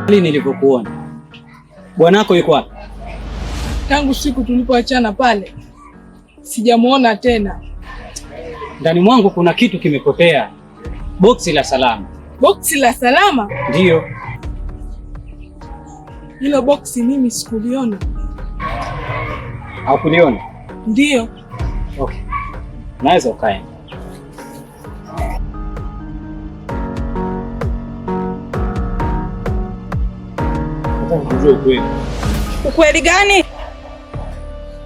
Nilivyokuona. Bwanako yuko wapi? Tangu siku tulipoachana pale sijamuona tena. Ndani mwangu kuna kitu kimepotea. Boksi la salama. Boksi la salama? Ndiyo. Hilo boksi mimi sikuliona. Haukuliona? Ndiyo. Okay. Naweza ukaenda. Nataka kujua ukweli. Ukweli gani?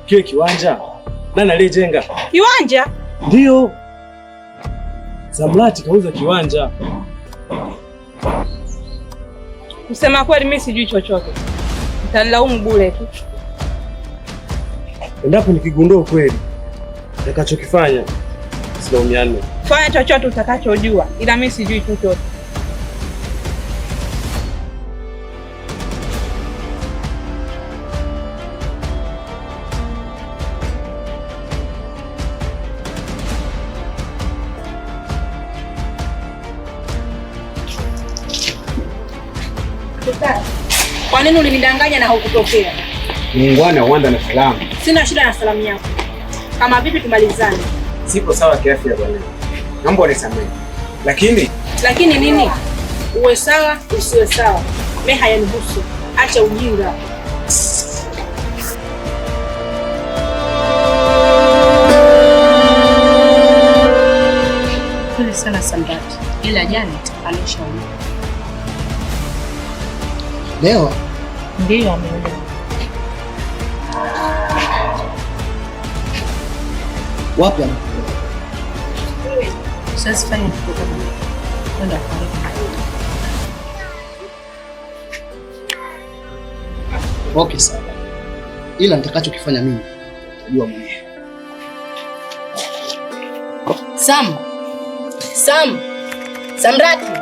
Kile kiwanja nani aliyejenga? Kiwanja? Ndio. Samlati kauza kiwanja. Kusema kweli mimi sijui chochote. Nitalaumu bure tu. Endapo nikigundua ukweli, nitakachokifanya silaumiane. Fanya chochote utakachojua, ila mimi sijui chochote. Kwa nini ulinidanganya na hukutokea? Muungwana huanza na salamu. Sina shida na salamu yako. Kama vipi tumalizane? Sipo sawa kiafya bwana. Naomba unisamehe. Lakini Lakini nini? Uwe sawa usiwe sawa, mimi hayanihusu. Acha ujinga. Pole sana Samrati, ila Janet alishaolewa. Leo Ndiyo ameolewa. wapi? Sasa fanya kitu kama kwenda kwa. Okay, sawa, ila nitakachokifanya mimi utajua mwenyewe. Sam, Sam, Samrati.